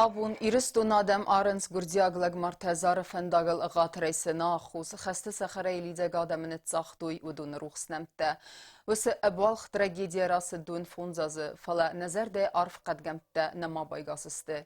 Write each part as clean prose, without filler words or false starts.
Абон Ирыстоны адӕм арынц гуырдзиаг лӕгмартӕ Зары фӕндагыл ӕгъатырӕй цы нӕ аххос, хӕсты цӕхӕрӕй лидзӕг адӕмы ныццагътой, уыдоны рухс нӕмттӕ. Уыцы ӕбуалгъ трагедийӕ рацыд дон 5 азы, фӕлӕ нӕ зӕрдӕйы арф хъӕдгӕмттӕ нӕма байгас сты.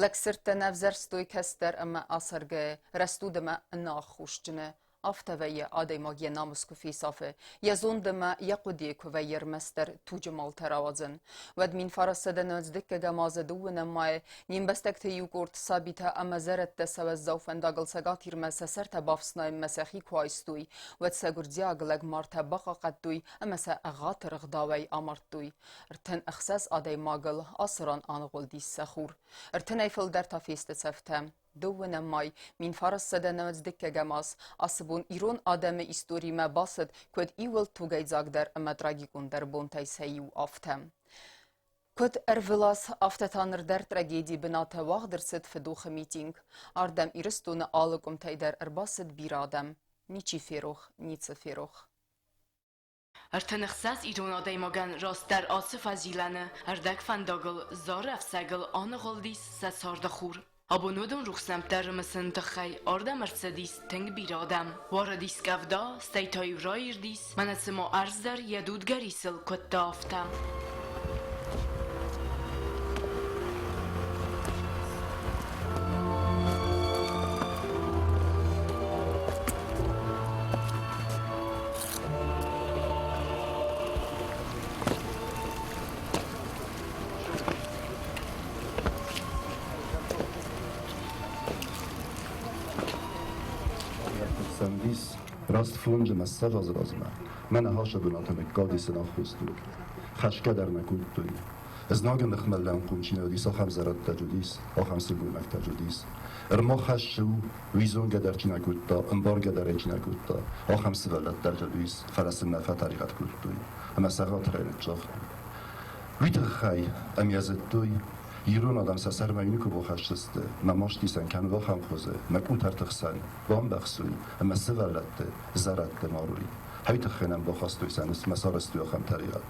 Лӕгсырдтӕ нӕ ӕвзӕрстой кӕстӕр ӕмӕ ацӕргӕйы, рӕстуд ӕмӕ ӕнӕаххосджыны. Афтӕ вӕййы, адӕймаг йӕ намыс куы фесафы, йӕ зонд ӕмӕ йӕ хъуыдыйы куы вӕййы ӕрмӕстдӕр туджы малтӕ рауадзын. Уӕд 1995 азы 12 майы не мбӕстӕгты иу къорд сабитӕ ӕмӕ зӕрӕдтӕ сӕ уӕззау фӕндагыл Цӕгат Ирмӕ сӕ сӕртӕ бафснайынмӕ сӕхи куы айстой, уӕд сӕ гуырдзиаг лӕгмартӕ бахъахъхъӕдтой ӕмӕ сӕ ӕгъатыр ӕгъдауӕй амардтой. 36 адӕймагыл ацы ран аныгъуылдис сӕ хур. Ӕртынӕй фылдӕр та фесты цӕфтӕ. 12 май 1995 аз ацы бон ирон адӕмы историмӕ бацыд, куыд иууыл тугӕйдзагдӕр ӕмӕ трагикондӕр бонтӕй сӕ иу, афтӕ. Куыд ӕрвылаз, афтӕ та ныр дӕр трагедийы бынаты уагъд ӕрцыд фыдохы митинг. Ардӕм Ирыстоны алы къуымтӕй дӕр ӕрбацыд бирӕ адӕм. Ничи ферох, ницы ферох. 36 ирон адӕймагӕн растдӕр ацы фӕзилӕны ӕрдӕгфӕндагыл Зары ӕфцӕгыл аныгъуылдис сӕ царды хур. Абон уыдон рухс нӕмттӕ рымысыны тыххӕй ардӕм ӕрцыдис тынг бирӕ адӕм. Уарыдис къӕвда, стӕй та-иу раирдис, мӕнӕ цыма ӕрдз дӕр йӕ дудгӕ рисыл куыдта, афтӕ. Раст фонды мӕ 20 азы размӕ мӕнӕ хаста бынаты ныккалди сын аххосдуг. Хӕсгӕ дӕр нӕ кодтой. Знагы ныхмӕ лӕнхъом чи нӕ уыдис, ахӕм зӕрӕдтӕ уыдис, ахӕм сылгоймӕгтӕ уыдис. Ӕрмӕг хӕссы у, уый зонгӕ дӕр чи нӕ кодта, ӕмбаргӕ дӕр ӕй чи нӕ кодта, ахӕм сывӕллӕттӕ уыдис, фӕлӕ сын нӕ фӕтӕригъӕд кодтой ӕмӕ сӕ ӕгъатырӕй ныццагътой. Уый тыххӕй ӕм йӕ зыдтой, ирон адӕм сӕ сӕрмӕ никуы бахӕсдзысты, мӕ мастисӕн кӕм ахӕм хуызы, мӕ къутӕрты хсӕн бамбӕхсой ӕмӕ сывӕллӕтты зӕрӕдты марой. Уый тыххӕй нӕм бахастой сӕ ныфс мӕ сарӕзтой ахӕм тӕригъӕд.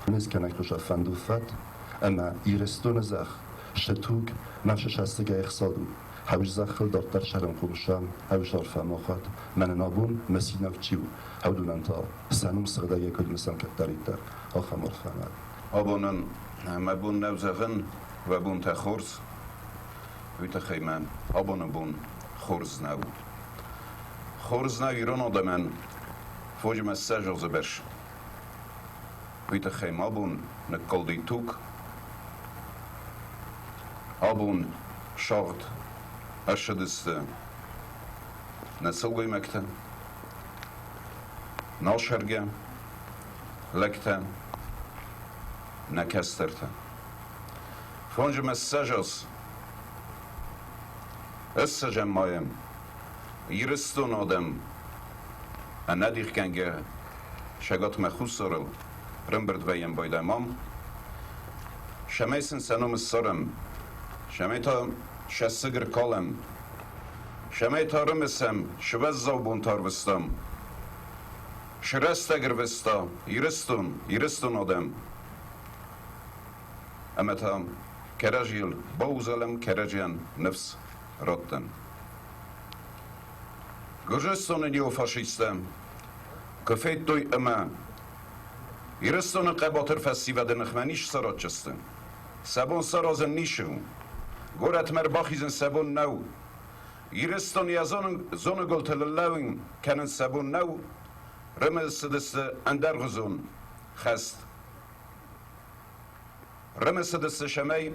Не скӕнӕг хуызӕ фӕнду фӕд ӕмӕ Ирыстоны зӕхх сӕ туг мӕ сӕсӕссыгӕй ӕхсад у. Хӕуз зӕххыл дарддӕр сӕрынхъом сӕм, хӕуз арфӕ махат, мӕнӕн абон мӕ цинаг чи у, уыдонӕн та сӕ ном сыгъдӕгӕй куыд мысӕм кӕддӕриддӕр, ахӕм арфӕмӕ. Абонӕн мӕ бон нӕу зӕгъын, уӕ бонтӕ хорз, уый тыххӕй мӕ абоны бон хорз нӕу. Хорз нӕу ирон адӕмӕн, фоджы мӕ 20 азы бӕрц. Уый тыххӕй ма абон ныккалди туг, абон сагъд ӕрцыдысты нӕ сылгоймӕгтӕ, нал сӕргӕ лӕгтӕ, нӕ кӕстӕртӕ. Фонджы 20 аз ссӕдзӕм майы Ирыстоны адӕм ӕнӕдихгӕнгӕ Цӕгатмӕ Хуссарыл ӕрӕмбырд вӕййӕм байдаймам, цӕмӕй сын сӕ ном ссарӕм, цӕмӕй та сӕ сыг ӕркалӕм, цӕмӕй та ӕрымысӕм, сывӕззау бонтӕ арвыстам, цы рӕстӕг ӕрвыста Ирыстон, Ирыстон адӕм. Ӕмӕ та кӕрӕдзийыл баузӕлӕм, кӕрӕдзийӕн ныфс раттӕм. Гуырдзыстоны неофашисттӕ куы федтой ӕмӕ Ирыстоны хъӕбатыр фӕсивӕды ныхмӕ низ саразджысты, сӕ бон саразын ницы у, горӕтмӕ ӕрбахизын сӕ бон нӕу, Ирыстон йӕ зоныгуылты ныллӕууын кӕнын сӕ бон нӕу, рымысыдысты ӕндӕргъуызон хӕст. Рымысыдысты цӕмӕй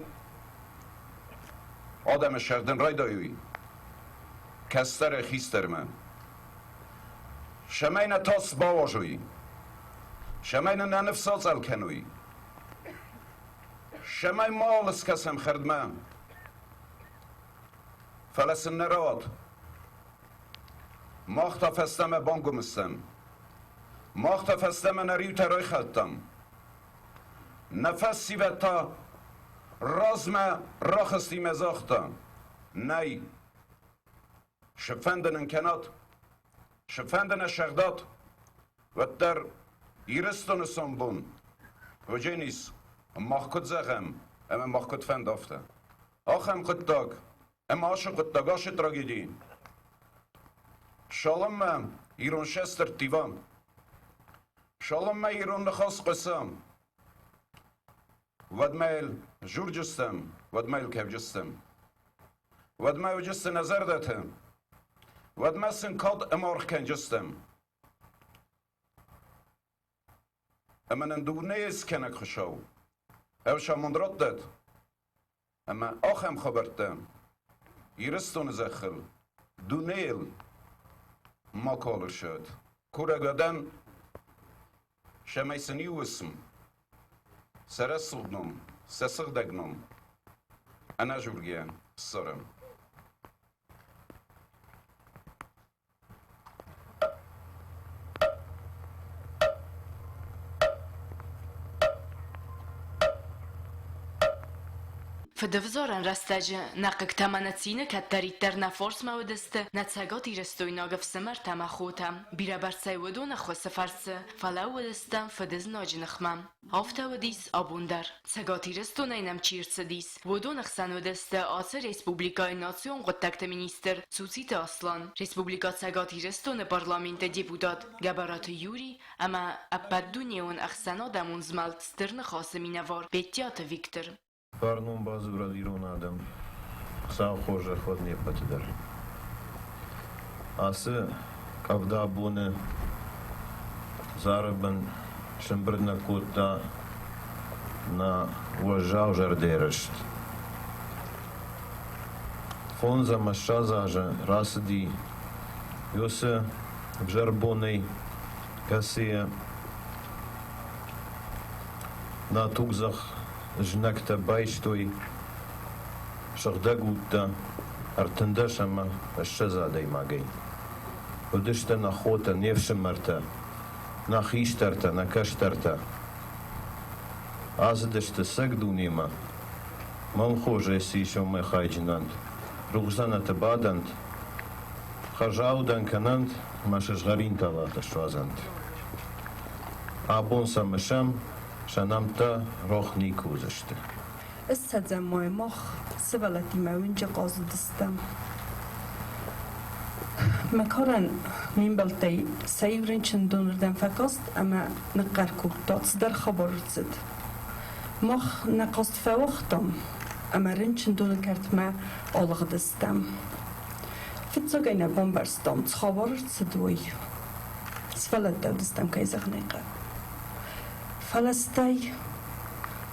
адӕмы сӕгъдын райдайой кӕстӕрӕй хистӕрмӕ. Цӕмӕй нӕ тас бауазой, цӕмӕй нын нӕ ныфс ацъӕл кӕной, цӕмӕй мал скӕсӕм хӕрдмӕ, фӕлӕ сын нӕ рауад. Мах та фӕстӕмӕ бангом стӕм. Мах та фӕстӕмӕ нӕ риутӕ райхӕлдтам. Нӕ фӕсивӕд та размӕ рахызти мӕ загъта: Нӕй, цы нын кӕнат, цыфӕнды нӕ сӕгъдат, уӕддӕр Ирыстоны сомбон Уыдженис мах куыд зӕгъӕм ӕмӕ мах куыд фӕнды, афтӕ. Ахӕм хъуыддаг ӕмӕ ацы хъуыддаг, ацы трагеди цалынмӕ ирон сестр ӕрттива, цалынмӕ ирон ныхас хъуыса, уӕдмӕ йыл дзурджыстӕм, уӕдмӕ йыл кӕуджыстӕм. Уӕдмӕ уыджысты нӕ зӕрдӕты, уӕдмӕ сын кад ӕмӕ аргъ кӕнджыстӕм. Ӕмӕ нын дунейы скӕнӕг Хуыцау ӕфсамонд раттӕд, ӕмӕ ахӕм хабӕрттӕ Ирыстоны зӕххыл, дунейыл макуал ӕрсӕд. Курӕг дӕн, цӕмӕй сын иу уысм сӕ рӕсугъд ном, сӕ сыгъдӕг ном ӕнӕжургӕйӕ ссарӕм. Фыдӕвзарӕн рӕстӕджы нӕ хъыгтӕ ӕмӕ нӕ цины кӕддӕриддӕр нӕ фарсмӕ уыдысты нӕ цӕгатирыстойнаг ӕфсымӕртӕ ӕмӕ хотӕ. Бирӕбӕрцӕй уыдон ӕххуысы фӕрцы фӕлӕууыдыстӕм фыдызнаджы ныхмӕ. Афтӕ уыдис абон дӕр. Цӕгат Ирыстонӕй нӕм чи рцыдис, уыдоны хсӕн уыдысты ацы республикӕйы национ хъуыддӕгты министр Цуциты Аслан, Республикӕ Цӕгат Ирыстоны парламенты депутат Гӕбӕраты Юрий ӕмӕ Ӕппӕтдунеон ӕхсӕнадӕмон змӕлд Стыр Ныхас-ы минӕвар Беттиаты Виктор. Бӕрнон бадзурӕд ирон адӕм, Хуыцау хорзӕх уӕд не ппӕты дӕр. Ацы къӕвда боны Зары бын сӕмбырд нӕ кодта нӕ уӕззау зӕрдӕрыст. Фондз ӕмӕ ссӕдз азы рацыди уыцы ӕвзӕр бонӕй, кӕцыйы нӕ тугдзых знӕгтӕ байстой сыгъдӕг удтӕ 13 ӕмӕ 20 адӕймагӕй. Уыдысты нӕ хотӕ, не фсымӕртӕ, нӕ хистӕртӕ, нӕ кӕстӕртӕ. Ацыдысты цӕг дунемӕ. Мӕн хорзӕй цы ис уымӕй хайджынӕнт, рухс дзӕнӕты бадӕнт, хӕрзаудӕн кӕнӕнт мӕ сызгъӕрин талатӕ суадзӕнт. Абон сӕ мысӕм, сӕ нӕмттӕ рох никуы уыдзысты. Ссӕдзӕм май мах сывӕллӕттимӕ уынджы хъазыдыстӕм. Мӕ карӕн ме мбӕлттӕй сӕ иу рынчындонырдӕм фӕкаст ӕмӕ ныхъхъӕр кодта, цыдӕр хабар ӕрцыд. Мах нӕ хъазт фӕуагътам ӕмӕ рынчындоны кӕртмӕ алыгъдыстӕм. Фыццаг ӕй нӕ бамбӕрстам, цы хабар ӕрцыд, уый. Сывӕллӕттӕ уыдыстӕм, кӕй зӕгъын ӕй хъӕуы. Фӕлӕ стӕй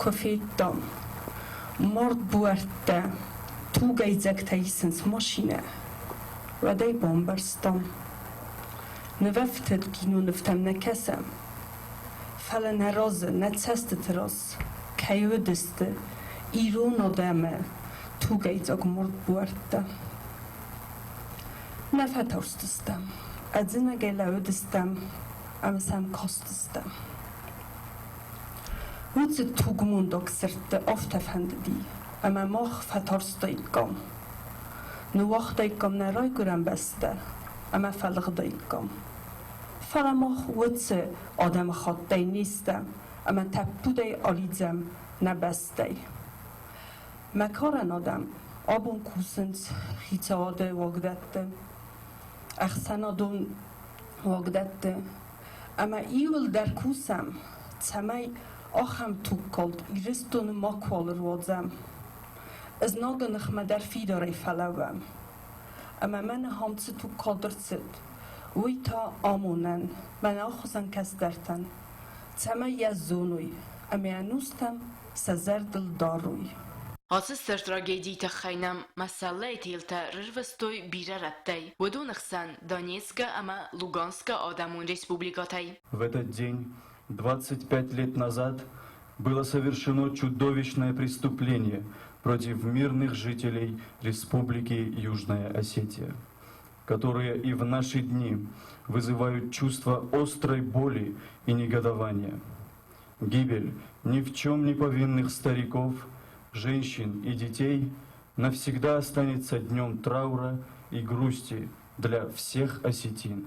куы федтам, мард буӕрттӕ тугӕйдзӕгтӕ исынц машинӕ, уӕд ӕй бамбӕрстам. Нывӕфтыд кинонывтӕм нӕ кӕсӕм, фӕлӕ нӕ разы, нӕ цӕстыты раз кӕй уыдысты ирон адӕмы тугӕйдзаг мард буӕрттӕ. Нӕ фӕтарстыстӕм, ӕдзынӕгӕй лӕууыдыстӕм ӕмӕ сӕм кастыстӕм. Уыцы тугмондаг сырдты афтӕ фӕндыди, ӕмӕ мах фӕтарстаиккам. Ныууагътаиккам нӕ райгуырӕн бӕстӕ ӕмӕ фӕлыгъдаиккам. Фӕлӕ мах уыцы адӕмыхаттӕй не стӕм ӕмӕ тӕппудӕй алидзӕм нӕ бӕстӕй. Мӕ карӕн адӕм абон кусынц хицауады уагдӕтты, ӕхсӕнадон уагдӕтты ӕмӕ иуылдӕр кусӕм, цӕмӕй ахӕм тугкалд Ирыстоны макуал ӕруадзӕм. Знагы ныхмӕ дӕр фидарӕй фӕлӕууӕм. Ӕмӕ мӕнӕ ам цы тугкалд ӕрцыд, уый та амонӕн мӕнӕ хуызӕн кӕстӕртӕн, цӕмӕй йӕ зоной ӕмӕ ӕнустӕм сӕ зӕрдыл дарой. Ацы стыр трагедийы тыххӕй нӕм мӕсӕллӕйы телтӕ рырвыстой бирӕ рӕттӕй, уыдоны хсӕн Донецкы ӕмӕ Луганскы адӕмон республикӕтӕй. В этот день, 25 лет назад, было совершено чудовищное преступление против мирных жителей Республики Южная Осетия, которые и в наши дни вызывают чувство острой боли и негодования. Гибель ни в чем не повинных стариков, женщин и детей навсегда останется днем траура и грусти для всех осетин.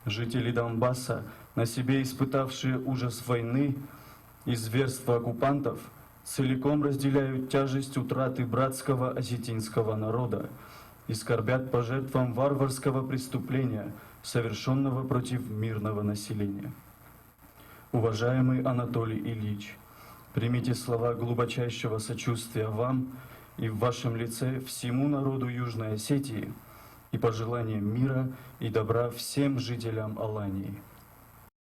Жители Донбасса, на себе испытавшие ужас войны и зверства оккупантов, целиком разделяют тяжесть утраты братского осетинского народа и скорбят по жертвам варварского преступления, совершенного против мирного населения. Уважаемый Анатолий Ильич, примите слова глубочайшего сочувствия вам и в вашем лице всему народу Южной Осетии и пожелания мира и добра всем жителям Алании.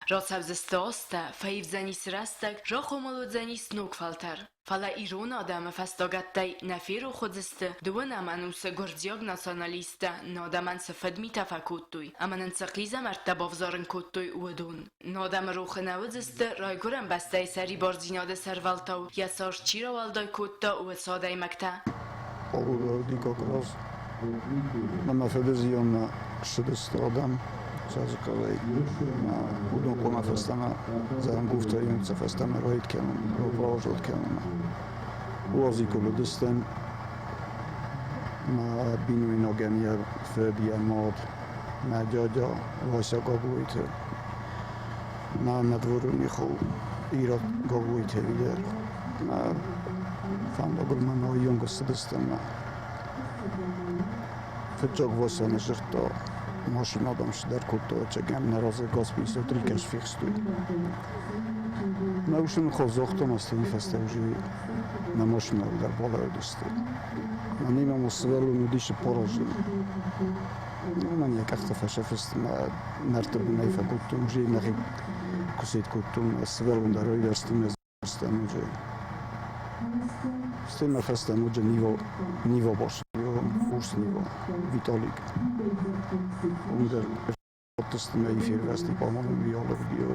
Рацӕудзысты азтӕ, фӕивдзӕнис рӕстӕг, рахъомыл уыдзӕнис ног фӕлтӕр. Фӕлӕ ирон адӕмы фӕстагӕттӕй нӕ ферох уыдзысты, дыууынӕм ӕнусы гуырдзиаг националисттӕ нӕ адӕмӕн цы фыдмитӕ фӕкодтой ӕмӕ нын цы хъизӕмӕрттӕ бавзарын кодтой, уыдон. Нӕ адӕмы рохы нӕ уыдзысты, райгуырӕн бӕстӕйы сӕрибардзинады сӕрвӕлтау йӕ цард чи рауӕлдай кодта, уыцы адӕймӕгтӕ. Полугородный как раз мӕ фӕдызионмӕ ссыдысты адӕм Сазыкъалӕй. Уыдон хъуамӕ фӕстӕмӕ зӕронгуфтӕ фӕстӕмӕ райд кӕнын, рауазод кӕнын. Уазикыл уыдыстӕм. Мӕ бинойнагӕн йӕ фыд, йӕ мад, мӕ дядя Вася Гаглойты, мӕ мӕ дворы Михал Ират Гаглойты дӕр. Мӕ фӕндагыл мӕ ноионг ссыдыстӕм. Фыццаг Вася ныззырдта, машинӕ дам цыдӕр кодта, ӕцӕгӕн нӕ разы Гаспийы трикӕс фехстой. Мӕ ус ын загътон, астӕуи фӕстӕ уже нӕ машинӕйыл дӕр балӕууыдысты. Мӕнимӕ ма сывӕллон уыдис цыппар азы. Мӕн йӕ къӕхтӕ фӕсӕфысты, мӕ мӕрдты бынӕй фӕкодтон, уже мӕхи куы кодтон, сывӕллон дӕр айвӕрзтон мӕ ноджы. Стӕй мӕ фӕстӕ ноджы Ниво, Ниво бацыди, урс Ниво, Виталик. Уым дӕр бадтысты мӕ фервӕзти, по-моему, биологи.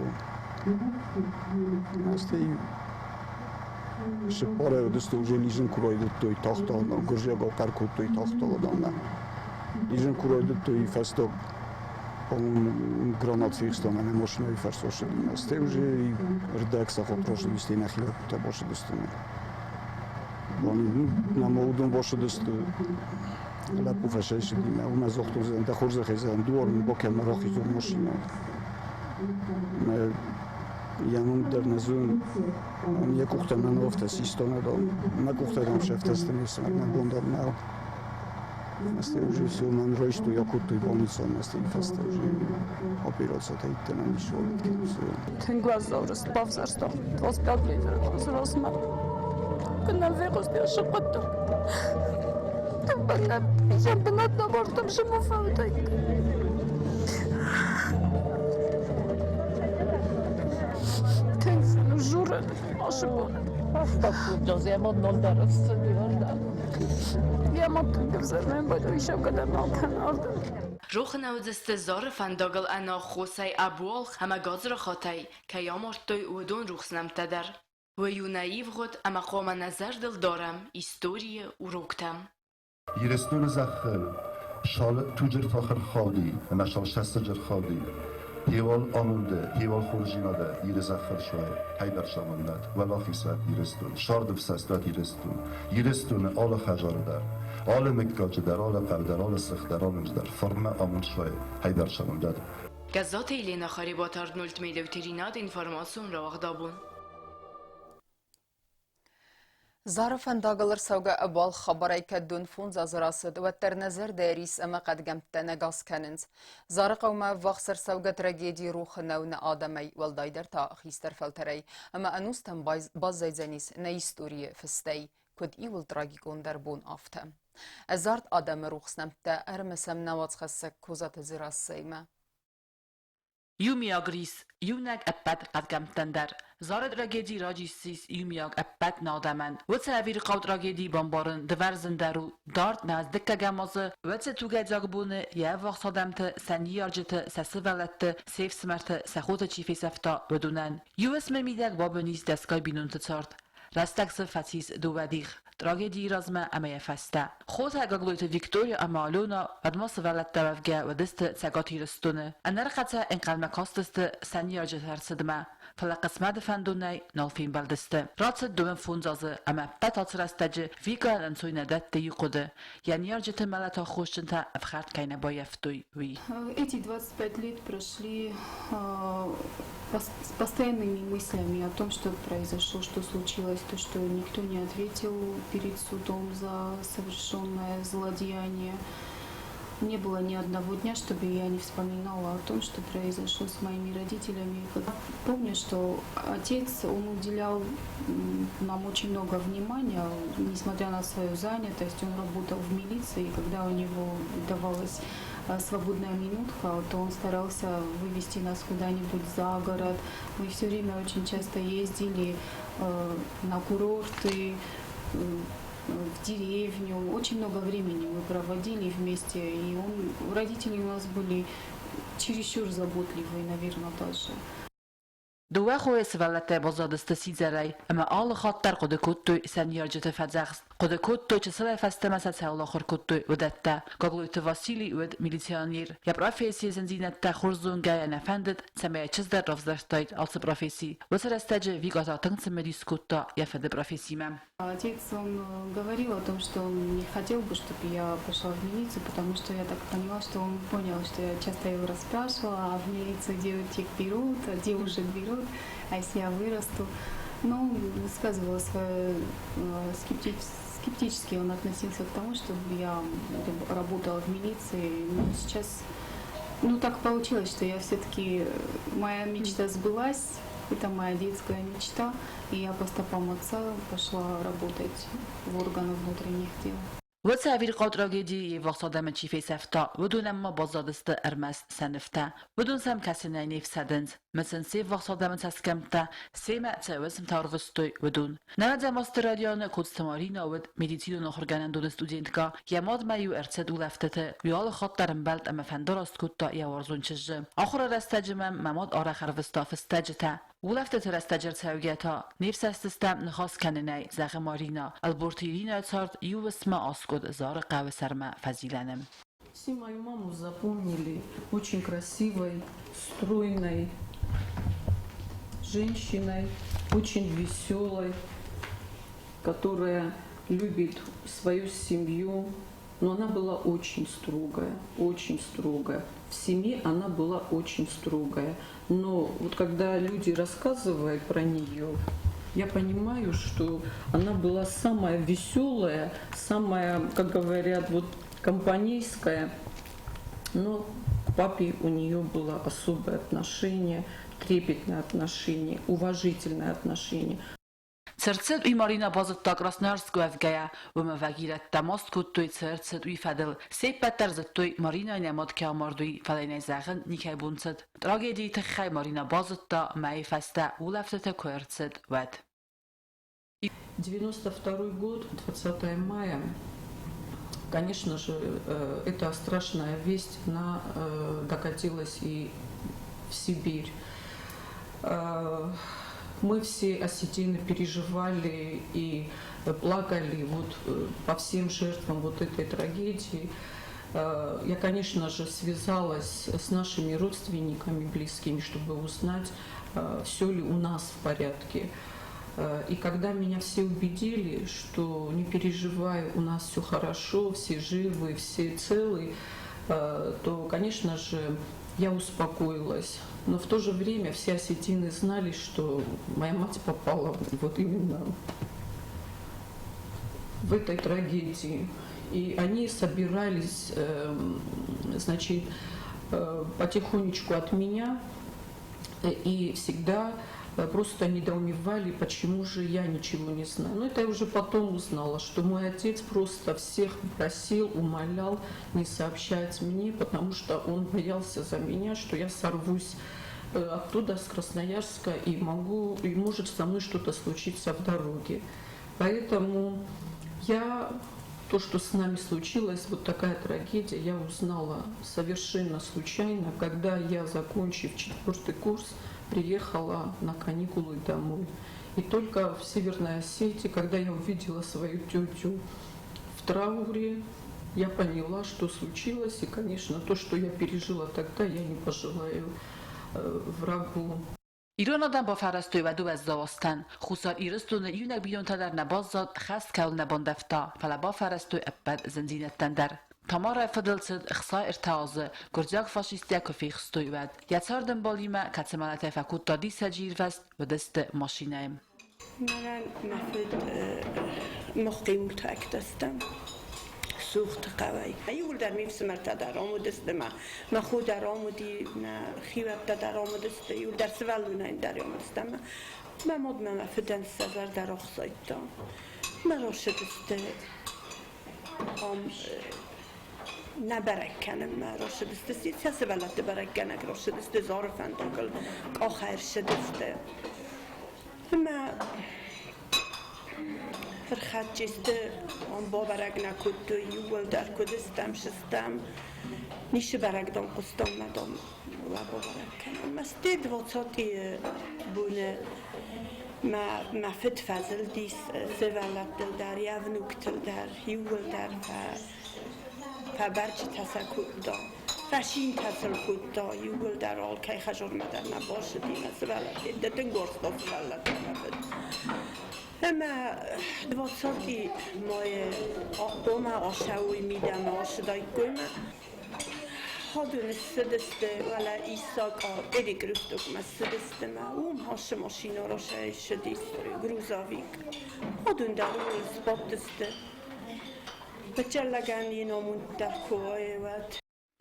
Стӕй цыппарӕй уыдысты, уже лизын куы райдыдтой, тагъд-тагъд гуырдзиагау хъӕр кодтой тагъд-тагъд ӕмӕ лизын куы райдыдтой, фӕстаг гранат фехстам ӕмӕ машинӕйы фӕрсвӕсыдимӕ. Стӕй уже рдӕг сахат рацыдысты нӕхи лӕппутӕ бацыдысты. Нӕма уыдон бацыдысты, лӕппу фӕсӕйцыди уымӕ загътон, дӕ хорзӕхӕй зӕгъын, дуар мын бакӕн, мӕ рахизон машинӕ. Мӕ йӕ ном дӕр нӕ зонын. Йӕ къухтӕ мӕ афтӕ систон, мӕ къухтӕ дам сӕфтӕсты не фсымӕр, мӕ бон дӕр нӕу. Настя уже все, мӕн райстой, акодтой больницамӕ, стӕй фӕстӕ уже операцията иттӕнӕн ис Тынг уӕззау рыст бавзӕрстам 25 литры размӕ. Куы нӕм фехъуысти сыхъуыддаг. Йӕ бынат нӕ зымы фӕуыдаид. Тынг журы ашы бон. Йӕ мад тынг ӕвзӕр мӕ исӕвгӕ дӕр нал кӕны ардӕм. Рохы нӕ уыдзысты Зары фӕндагыл ӕнаххосӕй ӕбуалгъ ӕмӕ гадзрахатӕй кӕй амардтой, уыдон рухс нӕмттӕ дӕр. Уый у нӕ ивгъуыд ӕмӕ хъуамӕ нӕ зӕрдыл дарӕм историйы уроктӕм. Ирыстоны зӕххыл шал туджы ртах ӕрхауди ӕмӕ шал сӕссыджы ӕрхауди. Хеуал амонды, хеуал хорздзинады Иры зӕххыл суайы, хӕйбӕрц амондӕт, уӕлахиз уӕд Ирыстон, сӕрдыфсӕст уӕд Ирыстон. Ирыстоны алы хӕдзары дӕр, алы мыггаджы дӕр, алы хъӕу дӕр, алы сых дӕр, алы дӕр фарнмӕ амонд суайы, хӕйбӕрц амондӕт. Гӕззаты Еленӕ Харебаты Арнольд Медеутеринад информацион рауагъдабон. Зары фӕндагыл ӕрцӕугӕ ӕбуалгъ хабарӕй кӕд дон 5 азы рацыд, уӕддӕр нӕ зӕрдӕ рис ӕмӕ хъӕдгӕмттӕ нӕ гас кӕнынц. Зары хъӕумӕ ӕввахс ӕрцӕугӕ трагеди рухы нӕу нӕ адӕмӕй, уӕлдайдӕр та хистӕр фӕлтӕрӕй, ӕмӕ ӕнустӕм баззайдзӕнис нӕ историйы фыстӕй, куыд иууыл трагикондӕр бон, афтӕ. Ӕдзард адӕмы рухс нӕмттӕ ӕрымысӕм нӕ уацхӕссӕг Козаты Дзерассӕимӕ. Иумиаг рис, иунӕг ӕппӕт хъӕдгӕмттӕн дӕр. Зары трагеди раджы ссис иумиаг ӕппӕт нӕ адӕмӕн. Уыцы ӕвирхъау трагеди бамбарын дывӕр зындӕр у. Дард нӕ дыккӕгӕм азы, уӕд сӕ тугӕйдзаг боны йӕ ӕввахс адӕмты, сӕ ныййарджыты, сӕ сывӕллӕтты, се фсымӕрты, сӕ хоты чи фесӕфта, уыдонӕн. Иу уысмы мидӕг бабын ис дӕсгай бинонты цард. Рӕстӕг цы фӕцис дыууӕ дих, трагедийы размӕ ӕмӕ йӕ фӕстӕ. Хотӕ Гаглойты Виктория ӕмӕ Алена уӕдмӕ сывӕллӕттӕ уӕвгӕ уыдысты Цӕгат Ирыстоны. Ӕнӕрхъӕцӕй ӕнхъӕлмӕ кастысты сӕ ныййарджыты ӕрцыдмӕ. фӕлӕ хъысмӕты фӕндонӕй нал фембӕлдысты. Рацыд дыууын фондз азы ӕмӕ ӕппӕт ацы рӕстӕджы Викӕйӕн ӕнцой нӕ дӕтты иу хъуыды, йӕ ныййарджыты мӕлӕты аххосджынтӕ ӕфхӕрд кӕй нӕ баййӕфтой, уый. Эти 25 лет прошли с постоянными мыслями о том, что произошло, что случилось, то, что никто не ответил перед судом за совершенное злодеяние. Не было ни одного дня, чтобы я не вспоминала о том, что произошло с моими родителями. Помню, что отец, он уделял нам очень много внимания, несмотря на свою занятость, он работал в милиции, и когда у него давалась свободная минутка, то он старался вывести нас куда-нибудь за город. Мы все время очень часто ездили на курорты, в деревню. Очень много времени мы проводили вместе, и родители у нас были чересчур заботливые, наверное, даже. Дыууӕ хойы сывӕллӕттӕ баззадысты сидзӕрӕй ӕмӕ алы хатт дӕр хъуыды кодтой сӕ ныййарджыты фӕдзӕхст. Хъуыды кодтой, чысылӕй фӕстӕмӕ сӕ цӕуыл ахуыр кодтой, уыдӕттӕ. Гаглойты Василий уыд милиционер. Йӕ профессийы зындзинӕдтӕ хорз зонгӕйӕ нӕ фӕндыд, цӕмӕй йӕ чызг дӕр равзӕрстаид ацы професси. Уыцы рӕстӕджы Вика та тынг цымыдис кодта йӕ фыды профессимӕ. Отец, он говорил о том, что он не хотел бы, чтобы я пошла в милицию, потому что я так поняла, что он понял, что я часто его расспрашивала, а в милицию девочек берут, а девушек берут, а если я вырасту. Но он высказывал свое скептически, он относился к тому, чтобы я работала в милиции. Но сейчас, ну, так получилось, что я все-таки, моя мечта сбылась, это моя детская мечта, и я по стопам отца пошла работать в органы внутренних дел. Уыцы ӕвирхъау трагедийы йе ввахс адӕмы чи фесӕфта, уыдонӕн ма баззадысты ӕрмӕст сӕ нывтӕ. Уыдон сӕм кӕсынӕй не фсӕдынц. Мысынц се ввахс адӕмы цӕсгӕмттӕ, семӕ цы уысмтӕ ӕрвыстой, уыдон. Нӕуӕдзӕм азты районы Коцты Маринӕ уыд медицинон ахуыргӕнӕндоны студенткӕ. Йӕ мадмӕ-иу ӕрцыд улӕфтыты. Уый алы хатт дӕр ӕмбӕлд ӕмӕ фӕндараст кодта йӕ уарзон чызджы. Ахуыры рӕстӕджы мӕм мӕ мад арӕх ӕрвыста фыстӕджытӕ. Улӕфтыты рӕстӕджы ӕрцӕугӕ та не фсӕстыстӕм ныхас кӕнынӕй, зӕгъы Маринӕ. Ӕлборты Иринӕйы цард иу уысммӕ аскъуыд Зары хъӕуы сӕрмӕ фӕзилӕны. Все мою маму запомнили очень красивой, стройной женщиной, очень веселой, которая любит свою семью, но она была очень строгая, очень строгая. В семье она была очень строгая. Но вот когда люди рассказывают про нее, я понимаю, что она была самая веселая, самая, как говорят, вот компанейская. Но к папе у нее было особое отношение, трепетное отношение, уважительное отношение. Цы рцыд, уый Маринӕ базыдта Красноярскы уӕвгӕйӕ, уымӕ вӕгирӕттӕ маст кодтой, цы ӕрцыд, уый фӕдыл. Се ппӕт дӕр зыдтой, Маринӕйы нӕ мад кӕй амард, уый, фӕлӕ йын ӕй зӕгъын никӕй бон цыд. Трагедийы тыххӕй Маринӕ базыдта, мӕйы фӕстӕ улӕфтытӕ куы ӕрцыд, уӕд. 92 год, 20 мая, конечно же, эта страшная весть, она докатилась и в Сибирь. Мы все осетины переживали и плакали вот по всем жертвам вот этой трагедии. Я, конечно же, связалась с нашими родственниками близкими, чтобы узнать, все ли у нас в порядке. И когда меня все убедили, что не переживай, у нас все хорошо, все живы, все целы, то, конечно же, я успокоилась. Но в то же время все осетины знали, что моя мать попала вот именно в этой трагедии. И они собирались, значит, потихонечку от меня и всегда просто недоумевали, почему же я ничего не знаю. Но это я уже потом узнала, что мой отец просто всех просил, умолял не сообщать мне, потому что он боялся за меня, что я сорвусь оттуда, с Красноярска, и может со мной что-то случиться в дороге. Поэтому я то, что с нами случилось, вот такая трагедия, я узнала совершенно случайно, когда я, закончив четвертый курс, приехала на каникулы домой. И только в Северной Осетии, когда я увидела свою тетю в трауре, я поняла, что случилось. И, конечно, то, что я пережила тогда, я не пожелаю врагу. Ирон адӕм бафӕрӕзтой уӕды уӕззау азтӕн. Хуссар Ирыстоны иунӕг бинонтӕ дӕр нӕ баззад, хӕст кӕуыл нӕ бандӕвта, фӕлӕ бафӕрӕзтой ӕппӕт зындзинӕдтӕн дӕр. Тамарӕ фыдыл цыд 63 азы, гуырдзиаг фашисттӕ куы фехстой, уӕд. Йӕ цардӕмбалимӕ, кӕцы мӕлӕтӕй фӕкодта диссаджы ирвӕзт, уыдысты машинӕйы. Мӕнӕн мӕ фыд моххъиутӕгтӕ стӕм Сухты хъӕуӕй. Иууылдӕр ме фсымӕртӕ дӕр ам уыдысты, мӕ хо дӕр ам уыди, мӕ хиуӕттӕ дӕр ам уыдысты, иууылдӕр сывӕллонӕй дӕр ам уыдысты. Ӕмӕ мӕ мад мӕ мӕ фыдӕн сӕ зӕрдӕ рохсайдта. Мӕ рӕсыдысты ам нӕ бӕрӕг кӕнынмӕ рӕсыдысты, сӕ сывӕллӕтты бӕрӕггӕнӕг рӕсыдысты Зары фӕндагыл, къахӕй ӕрсыдысты. Ӕмӕ ӕрхӕццӕ ам бабӕрӕг нӕ кодтой, иууылдӕр куыд стӕм, сыстӕм. Ницы бӕрӕг дам хъуыстам мӕ дам уӕ бабӕрӕг кӕнӕм. Мӕ стӕй двадцатый боны мӕ мӕ фыд фӕзылдис сывӕллӕттыл дӕр, йӕ внуктыл дӕр, иууылдӕр фӕбӕрджытӕ сӕ кодта. Фӕсинтӕ сыл кодта, иууылдӕр алкӕй хӕдзармӕ дӕр нӕ бацыди мӕ сывӕллӕтты, тынг уарзта сывӕллӕтты мӕ фыд. Ӕмӕ двадцати мӕйы хъуамӕ ацӕуой мидӕмӕ ацыдаиккой мӕ. Ходын ссыдысты, уӕлӕ Исак перекрестокмӕ ссыдысты мӕ уым ацы машинӕ разӕй ссыдис грузовик. Ходын дӕр ууыл сбадтысты. Бачӕллӕгӕн йын амонддӕр куы уӕд.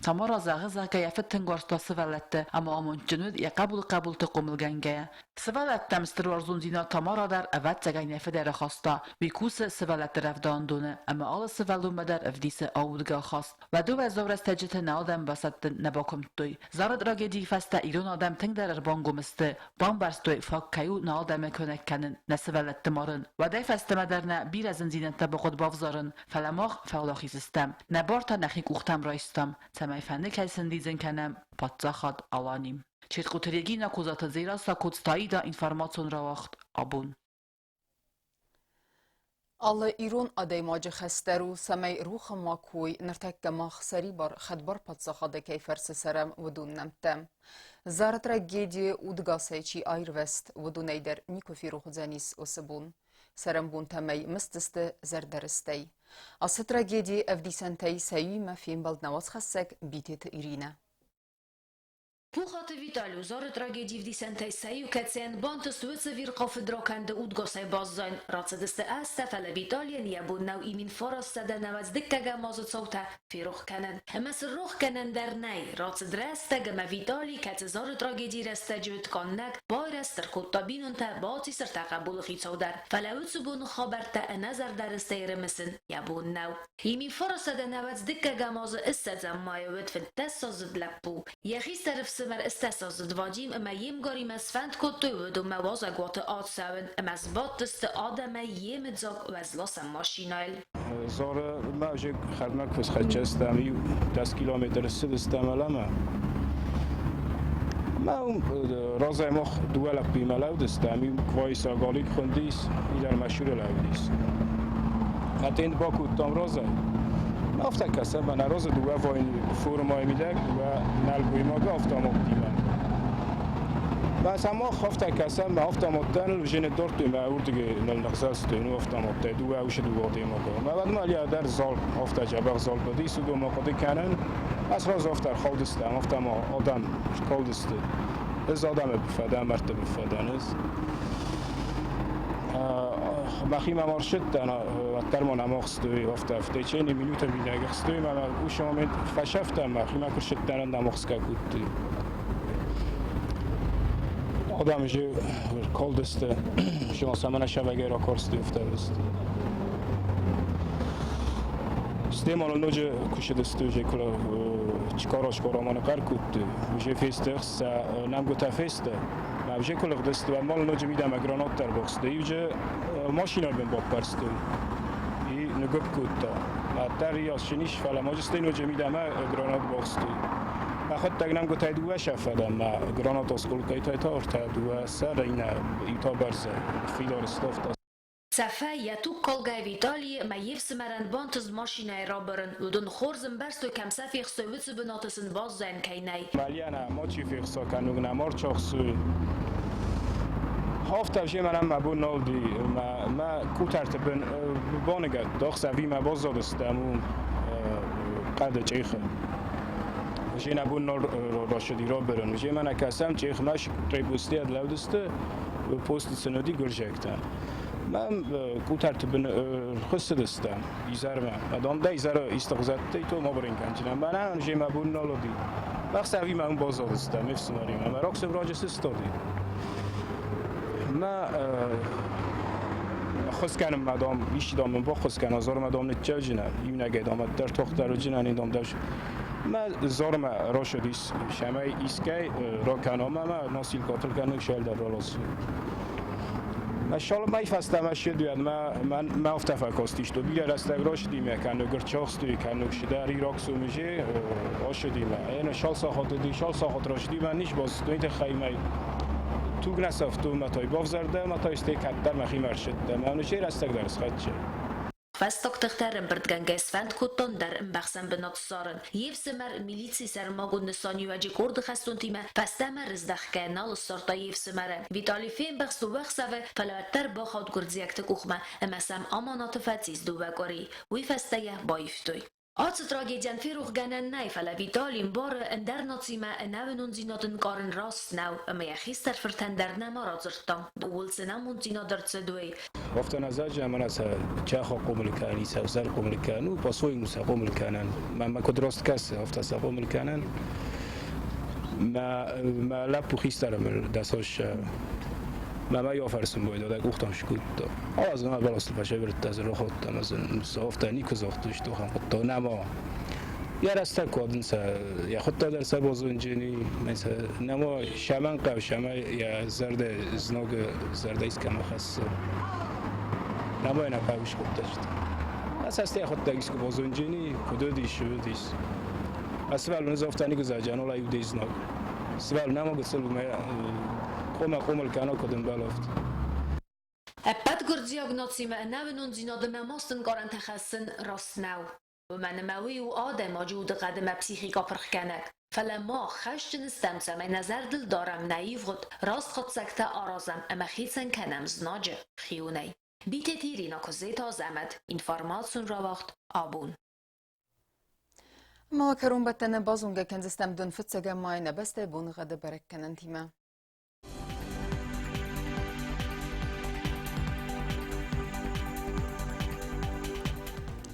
Тамара зӕгъы, зӕгъгӕ, йӕ фыд тынг уарзта сывӕллӕтты ӕмӕ амондджын уыд йӕ хъӕбулы хъӕбулты хъомылгӕнгӕйӕ. Сывӕллӕттӕм стыр уарзондзинад Тамара дӕр, ӕвӕццӕгӕн, йӕ фыд ӕрӕхаста. Уый кусы сывӕллӕтты рӕвдауӕндоны ӕмӕ алы сывӕллонмӕ дӕр ӕвдисы аудгӕ ахаст. Уӕды уӕззау рӕстӕджыты нӕ адӕм басӕттын нӕ бакуымдтой. Зары трагедийы фӕстӕ ирон адӕм тынгдӕр ӕрбангом сты, бамбӕрстой, фаг кӕй у нӕ адӕмы куынӕг кӕнын, нӕ сывӕллӕтты марын. Уӕдӕй фӕстӕмӕ дӕр нӕ бирӕ зындзинӕдтӕ бахъуыд бавзарын, фӕлӕ мах фӕуӕлахиз стӕм, нӕ бартӕ нӕхи къухтӕм райстам, цӕмӕй фӕныкӕй сӕндидзын кӕнӕм паддзахад Алани. Четкъуты Регина, Козаты Дзерассӕ, Коцтаида, информацион рауагъд абон. Алы ирон адӕймаджы хӕс дӕр у, цӕмӕй рухы макуы уой, ныртӕккӕ мах сӕрибар, хӕдбар паддзахады кӕй фӕрцы цӕрӕм, уыдон нӕмттӕ. Зары трагедийы удгасӕй чи аирвӕзт, уыдонӕй дӕр никуы ферох уыдзӕнис уыцы бон. Цӕрӕнбонтӕм ӕй мыстысты зӕрдӕрыстӕй. Ацы трагедийы ӕвдисӕнтӕй сӕ иуимӕ фембӕлд нӕ уацхӕссӕг Битеты Иринӕ. Пухаты Виталий у Зары трагедийы ӕвдисӕнтӕй сӕ иу, кӕцыйӕн бантыст уыцы ӕвирхъау фыдракӕнды удгасӕй баззайын. Рацыдысты азтӕ, фӕлӕ Виталийӕн йӕ бон нӕу имин 999 азы цаутӕ ферох кӕнын. Ӕмӕ сын рох кӕнӕн дӕр нӕй. Рацыд рӕстӕг, ӕмӕ Виталий, кӕцы Зары трагедийы рӕстӕджы уыд къаннӕг, байрӕзт ӕркодта бинонтӕ, бацис ӕртӕ хъӕбулы хицау дӕр. Фӕлӕ уыцы боны хабӕрттӕ ӕнӕзӕрдӕрыстӕй ӕрымысын йӕ бон нӕу. Имифоросадӕнӕвӕдз дыккӕгӕм азы ссӕдзӕм майы уыд 15-аздзыд лӕппу. Йӕ хистӕр ӕфсымӕр ӕстдӕсаздзыд Вадим ӕмӕ йе мгаримӕ сфӕнд кодтой уыдонмӕ уазӕгуаты ацӕуын ӕмӕ сбадтысты адӕмӕй йемыдзаг уӕзласӕн машинӕйыл. Зары мӕзыг хӕрдмӕ куы схӕццӕ стӕм, иу 10 километры ссыдыстӕм ӕмӕ мӕ уым разӕй мах дыууӕ лӕппуимӕ лӕудыстӕм, иу Квайса Галик хуындис, идӕр Машура лӕудис. Атент бакодтам разӕй. Афтӕ кӕсӕм, мӕнӕ разы дыууӕ войны форумӕй мидӕг, дыууӕ нӕлгоймагы автоматтимӕ. Мӕ мах афтӕ кӕсӕм, мӕ автоматтӕ ныл жены дардтой, мӕ уырдыгӕй ныл ныхсӕстой, ну автоматтӕй дыууӕ усы дыууӕ адӕймагы. Мӕ уӕдмӕ Алия дӕр залп, афтӕ дзӕбӕх залп уыдис, уыдонмӕ хъуыды кӕнын. Ӕз сразу афтӕ ӕрхаудыстӕм, афтӕ ма адӕм скалдысты. Ӕз адӕмы фӕдӕн, мӕрдты фӕдӕн ӕз. Мӕхимӕ ма рсыдтӕн, уӕддӕр ма нӕма ӕхстой, афтӕ в течение минуты мидӕг ӕхстой мӕ уыцы момент фӕсӕфтӕн, мӕхимӕ куы рсыдтӕн, нӕм ӕхсгӕ кодтой. Адӕм же калдысты, цӕмӕн ӕсӕвӕгӕй ракарстой, афтӕ Стеманы ноджы куы сыдысты, уже куы чкара-чкара ма ныхъӕр кодтой, уже фесты сӕ нӕмгуытӕ фесты. Уже куы лыгъдысты, уӕд ма ноджы мидӕмӕ гранат дӕр бахстой. Иуджы машинӕ бын баппӕрстой и ныггуыпп кодта. Дӕр ис ис, фӕлӕ ма стӕй ноджы мидӕмӕ гранат бахстой. Мӕхуыдтӕг нӕмгуытӕй дыууӕ сӕфӕдӕн, мӕ гранат осколкӕй та ӕртӕ дыууӕ сӕры, иннӕ иу та бӕрзы фидар стӕвта. Цӕфӕй йӕ туг калгӕ Виталийы мӕ йе фсымӕрӕн бантыст машинӕйы рабырын. Уыдон хорз ӕмбӕрстой, кӕм сӕ фехсой, уыцы бынаты сын баззайӕн кӕй нӕй. Мальяна мочи фехса кӕнуг нӕ морчохсуй. Hafta jê me me bû naldî me me kuterti bin baniget daxse vî me bazadistem û qede çêxe. Jê nebû nal raşidî ra birin. Jê me nekesem çêx meş rêpostiyet lewdiste post sinodî gurjekten. Me kuterti bin xistidistem îzerme. Adam de îzera îstixzette to ma birin kencine. Me ne jê me bû nalodî. Bexse vî me hûn bazadistem efsimarî me. Me raksem race sistadî. Me خسکنم مدام ایشی دام من با خسکن زار مدام نتجا جنه یونه دام در تختر جنه نیدام دش ما زار ما راشدیس شمای ایسکی را کنام ما ناسیل قاتل کنه شال در رالاس ما شال ما فسته ما شد ما من ما افتفا تو بیا رستگ راشدیم کنو گرچاخس توی کنو شده ریراکسو میشه آشدیم این شال ساخت دی شال ساخت راشدیم من نیش باز تو این خیمه توگ نسافت متای باف زرده متای استی کتر مخی مرشد من چه رستگ درس خدچه Фӕстаг ӕмбырдгӕнгӕ сфӕнд кодтон дӕр ӕмбӕхсӕн бынат ссарын. Йе фсымӕр милицийы сӕрмагонд нысаниуӕджы къорды хӕстонтимӕ фӕстӕмӕ рыздӕхгӕ нал ссардта йе фсымӕры. Виталий фембӕхст дыууӕ хсӕвы, фӕлӕ уӕддӕр бахауд гуырдзиӕгты къухмӕ ӕмӕ сӕм аманаты фӕцис дыууӕ къуыри. Уый фӕстӕ йӕ баивтой. Ацы трагедийӕн ферохгӕнӕн нӕй, фӕлӕ Виталий ӕмбары ӕндӕр нацимӕ ӕнӕуынондзинад ӕнкъарын раст нӕу ӕмӕ йӕ хистӕр фыртӕн дӕр нӕма радзырдта. Ууыл цы намонддзинад ӕрцыд, уый. وقت نزاج من از چاخ قوم الكاني سوزر قوم الكانو باسوي موسى قوم الكانن ما كنت راست كاس هفت قوم الكانن ما ما لپو خیسترم دستاش ما ما یافرسون باید دادک اختم شکود از ما بالاست فشه برد از رو خودم از صافت نیکو زاختش تو هم خود نما یا رسته کادن سا یا خود در سا بازون جنی مثلا نما شمن قو شما یا زرد زناگ زرد ایست کم خاص نما اینا قوش خود داشت از هستی خود دگیس که بازون جنی کدودی شودیس اسوال نزافتنی گذر جنولا یودی زناگ سوال نما گسل بوم قوم قوم الكانو کدن بلافت. Ӕппӕт гуырдзиаг нацимӕ ӕнӕуынондзинад ӕмӕ маст ӕнкъарӕнтӕ хӕссын раст нӕу. Уымӕн ӕмӕ уый у адӕймаджы удыхъӕд ӕмӕ психикӕ пырхгӕнӕг. Фӕлӕ мах хӕсджын стӕм, цӕмӕй нӕ зӕрдыл дарӕм нӕ ивгъуыд, раст хатдзӕгтӕ аразӕм ӕмӕ хицӕн кӕнӕм знаджы хионӕй. Битеты Ирина, Куыдзеты Азӕмӕт, информацион рауагъд Абон. Ма кӕронбӕттӕны базонгӕ кӕндзыстӕм дын фыццӕгӕм майы нӕ бӕстӕйы боныгъӕды бӕрӕггӕнӕнтимӕ.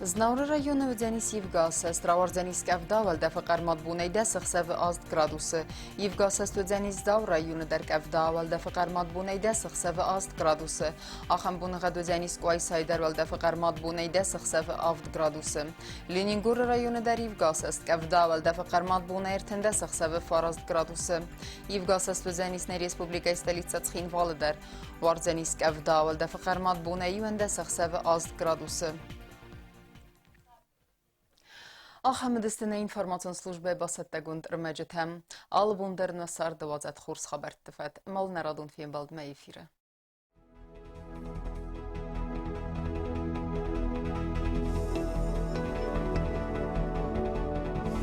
Знауыры районы уыдзӕнис ивгӕ асӕст, рауардзӕнис къӕвда, уӕлдӕфы хъӕрмад бонӕй 10 ӕхсӕвы 8 градусы. Ивгӕ асӕст уыдзӕнис Дзауы районы дӕр къӕвда, уӕлдӕфы хъӕрмад бонӕй 10 ӕхсӕвы 8 градусы. Ахӕм боныгъӕд уыдзӕнис Къуайсайы дӕр уӕлдӕфы хъӕрмад бонӕй 10 ӕхсӕвы 7 градусы. Ленингоры районы дӕр ивгӕ асӕст, къӕвда, уӕлдӕфы хъӕрмад бонӕй 13 ӕхсӕвы 9 градусы. Ивгӕ асӕст уыдзӕнис нӕ республикӕйы столицӕ Цхинвалы дӕр. Уардзӕнис къӕвда, уӕлдӕфы хъӕрмад бонӕй 11 ӕхсӕвы 8 градусы. Ахӕм уыдысты нӕ информацион службӕйы бацӕттӕгонд ӕрмӕджытӕ. Алы бон дӕр нӕ царды уадзӕд хорз хабӕртты фӕд. Мал нӕ радон фембӕлдмӕ эфиры.